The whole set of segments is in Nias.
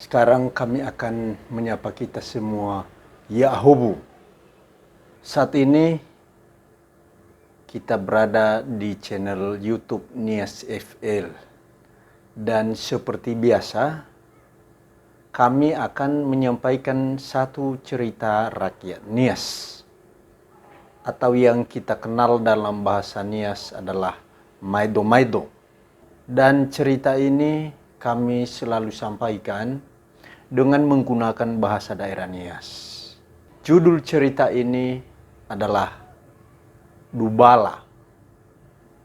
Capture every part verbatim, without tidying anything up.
Sekarang kami akan menyapa kita semua, ya ahowu. Saat ini kita berada di channel YouTube Nias F L. Dan seperti biasa, kami akan menyampaikan satu cerita rakyat Nias, atau yang kita kenal dalam bahasa Nias adalah maedo-maedo. Dan cerita ini kami selalu sampaikan dengan menggunakan bahasa daerah Nias. Judul cerita ini adalah Dubala.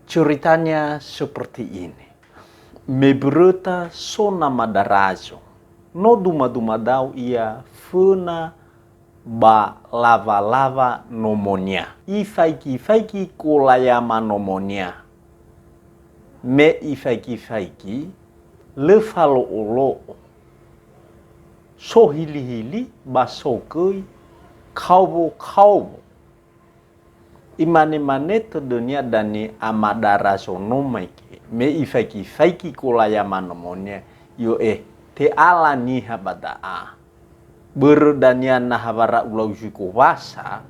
Ceritanya seperti ini. Me böröta so namada razo. No duma-duma dao ia föna ba lawa-lawa nomonia. Ifaigi-faigi golayama nomonia. Me ifaigi-faigi, lö falo'o-lo'o. So hili-hili ba so göi kaowo-kaowo. Imane-mane tödönia dania amada razo no mege, me ifaigi-faigi golayama nomonia, "Ioe, te'ala niha ba da'a. Börö dania na ha wara'u lau zui gowasa,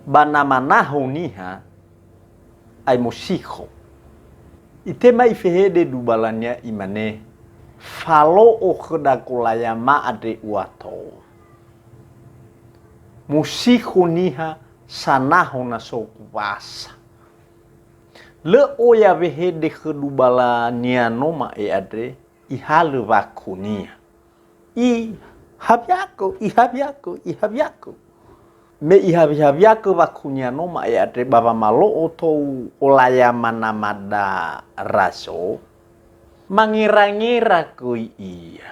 ba na manaho niha, ai mosikho." Itema ifehede dubalania imane, "Falo'o khöda golayama andre ua tou. Mosikho niha sanaho na so gowasa." Lö oya wehede khö dubalania no ma'e andre, ihalö wakunia. Ihawiagö, ihawiagö, ihawiagö. Me ihawi-hawiagö wakunia no ma'e andre ba wamalo'o tou golayama namada razo, mangera-ngera göi ia.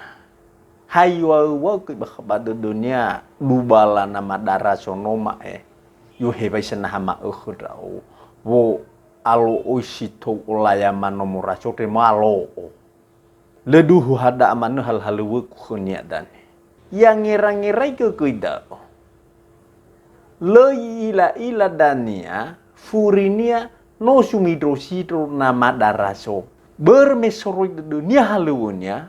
Hai ua-, ua göi bakha ba dödönia dubala namada razo no ma'e. Iohe waisa na ha ma'ökhö ndra'o. Wo alo'oi si tou golayama nomo razo andre malo'o. Lö duhu hada manö halöhalöŵögu khönia dania. Ia ngera-ngeraigö göi da'ö. Lö i'ila-ila dania furinia no sumindro-sindro namada razo. Börö me soroi dödönia halöŵönia,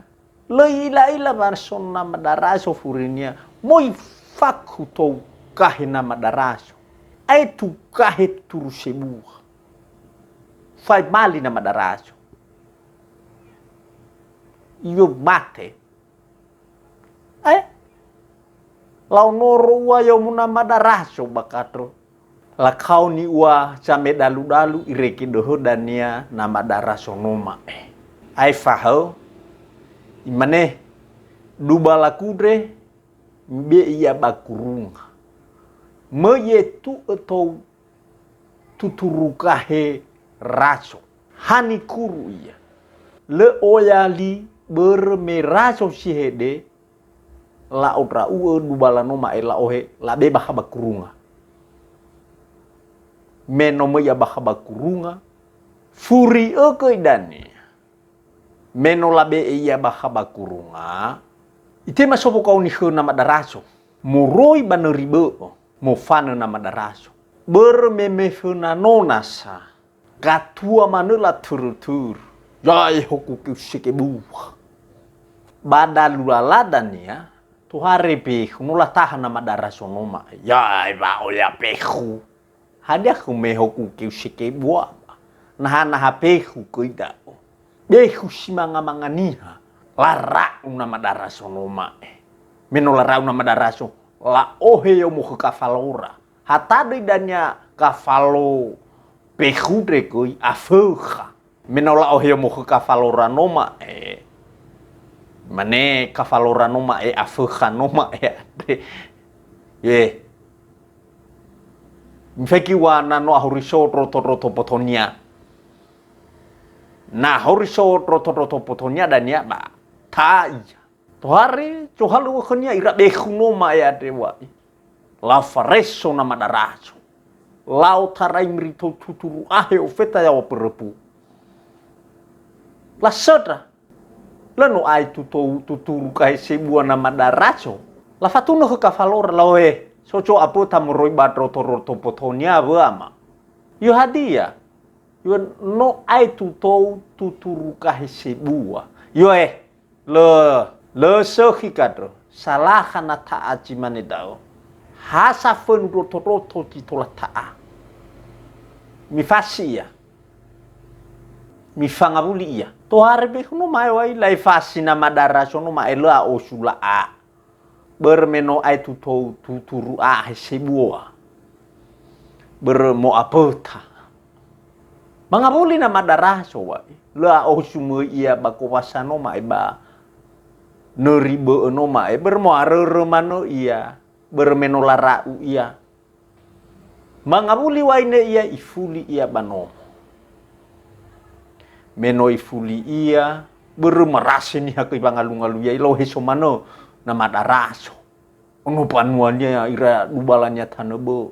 lö i'ila-ila wa so namada razo furinia, möi fakhu tou gahe namada razo. Aetu gahe turu sebua. Faemali namada razo. Io mate. Eh? Laonoro ua yomu namada razo ba katro. Lakaoni ua zamedalu-dalu irege döhö dania namada razo no ma'e. Aefa hö, imane, "Dubalagu andre, mibe'e ia ba gurunga. Möi etu'ö tou tuturu gahe razo." Ha nikuru ia. Lö oya li börö me razo si hede, la'ondra'u'ö dubala no ma'e la'ohe labe bakha ba gurunga. Me no möi ia bakha ba gurunga, furi'ö göi dania. Me no labe'e ia bakha ba gurunga, itema so wogaoni khö namada razo. Moroi ba nöri bö'ö, mofanö namada razo. Börö me me föna no nasa. Gatua manö latörö-törö. Yae hoku keu seke bua. Ba dalu lala dania, tohare bekhu no lataha namada razo no ma'e. Yae wa'oya bekhu. Hadia khö me hoku keu seke bua? Naha-naha bekhu göi da'ö. Bekhu si manga-manga niha. Lara'u namada razo no ma'e. Me no lara'u namada razo, la'ohe yomo khö kafalora. Ha tadöi dania kafalo bekhu andre göi afökha. Me no la'ohe yomo khö kafalora no ma'e. Mane kafalora no ma'e afökha no ma'e andre. Ye. Mifaigi ua na no ahori so ndroto-ndroto botonia. Na ahori so ndroto-ndroto botonia dania ba. Ta'a ia. Tohare, zohalöŵö khönia ira bekhu no ma'e andre wa'i. Lafareso namada razo. La'otarai miri tou tuturu ahe ofeta yaŵa böröbu. Lasöndra. Lö no aetu tou tuturu gahe sebua namada razo. Lafatunö khö kafalora, "La'ohe, sozo aböta moroi ba ndroto-ndroto botonia wö ama." "Io hadia?" "Io no aetu tou tuturu gahe sebua." "Ioe." "Lö, Lö sökhi kandrö, salakha na ta'a zi mane da'ö. Ha safönu ndrotondroto zi tola ta'a. Mifasi ia. Mifangawuli ia. Tohare be no ma'e wai, la'e fasi na madara so no ma'e lö a'osu la'a. Börö me no aetu tou tuturu ahe sebua. Börö mo'apöta. Mangawuli na madara so wai. Lö a'osu möi ia ba kowasa no ma'e ba nöri bö'ö no ma'e. Börö mo'arörö manö ia. Börö me no lara'u ia. Mangawuli wai ne ia ifuli ia ba nomo. Me no ifuli ia, börö marase niha göi wangalungalu ia, ilau heso manö na madara so. Ono banuania ira dubalania tanö bö'ö.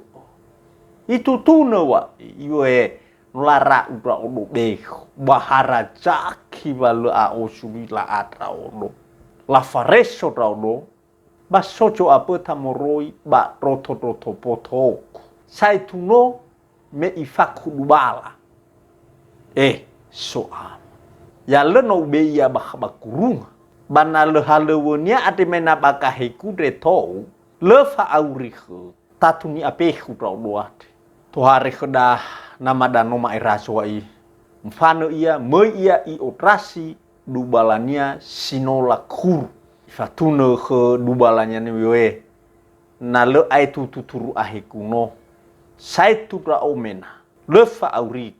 Itutunö wa, iwe, no lara'u ndra'odo beho. Ba ha razaki wa lö a'osu la'a ndra'odo. Lafareso ndra'odo, ba sozo apöta moroi ba ndrotondroto botoku. Saetu no me ifakhu dubala. Eh, So'ama. Ya lö no ube'e ia bakha ba gurunga. Ba na lö halöŵönia andre me na ba gaheku ndre tou, lö fa'auri khö, tatu ni'abehu ndra'odo andre. Tohare khöda nama danö ma'era so wa'i. Mfanö ia, möi ia i'ondrasi dubalania si no lakuru. Ifatunö khö dubalania niwe, na lö aetu tuturu aheku no, saetu ndra'o mena, lö fa'auriku.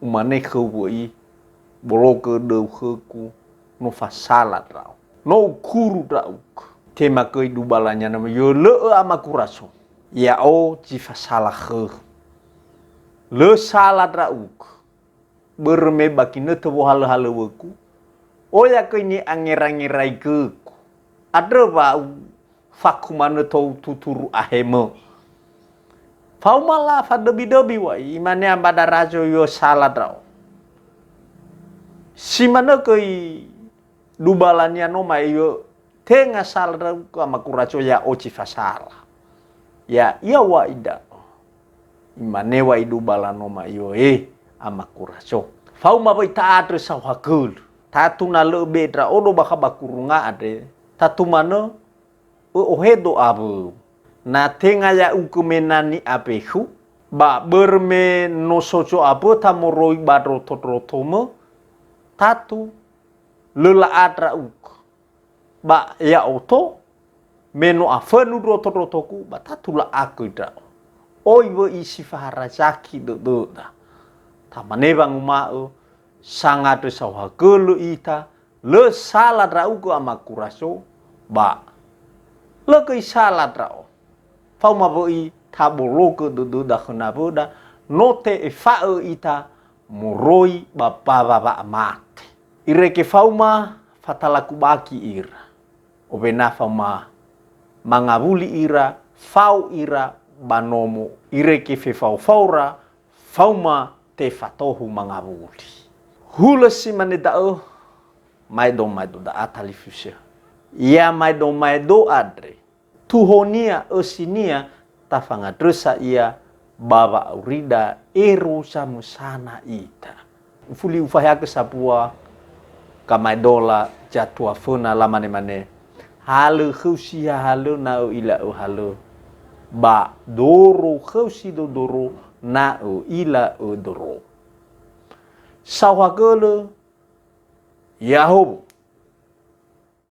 Umane khöu wö'i, bologö döu khögu, no fasala ndra'o. No ukuru ndra'ugö. Tema göi dubalania nama, yö lö'ö amagu raso. Ya'o zi fasala khöu. Lö sala ndra'ugö. Börö me ba ginötö wohalöhalöŵögu, oya göi ni'angerangeraigögu. Andrö wa ufakhu manö tou tuturu ahemö. Faoma la fadöbidöbi wa'i, imane amba darazo yö sala ndra'o. Si manö göi dubalania no ma'e yö, tenga sala ndra'ugö amagu razo ya'o zi fasala. Ya'ia wa'i ndra'o. Imane wa'i dubala no ma'e yö, e, amagu razo. Faoma wö'i ta'andrö saohagölö. Tatu na lö be'e ndra'odo bakha ba gurunga andre, tatu manö, ö'ohedo awöu. Na tenga ya'ugö mena ni'abehu, ba börö me no sozo apöta moroi ba ndrotondrotomö, tatu lö la'a ndra'ugö. Ba ya'odo, me no afönu ndrotondrotogu, ba tatu la'a göi ndra'o. Oi wö'i si faharazaki dödöda. Tamane wanguma'ö, sangandrö saohagölö ita, lö sala ndra'ugö amagu razo, ba lö göi sala ndra'o. Faoma wö'i tabologö dödöda khö nawöda, no te'efa'ö ita moroi ba mbawa wa'amate. Irege faoma fatalakubagi ira. Owena faoma mangawuli ira, fao ira ba nomo. Irege fefaofaora, faoma tefatohu mangawuli. Hulö si mane da'ö, maedo-maedo da'a talifusö. Ya maedo-maedo andre, tuhonia, ösinia, tafangandrösa ia ba wa'aurida ero zamösana ita. Ufuli ufaheagö sambua gamaedola zatua föna, lamane-mane, "Halö khöu si halö na'ö ila'ö halö, ba doro khöu si dodoro na'ö ila'ö doro." Saohagölö, Yahobo,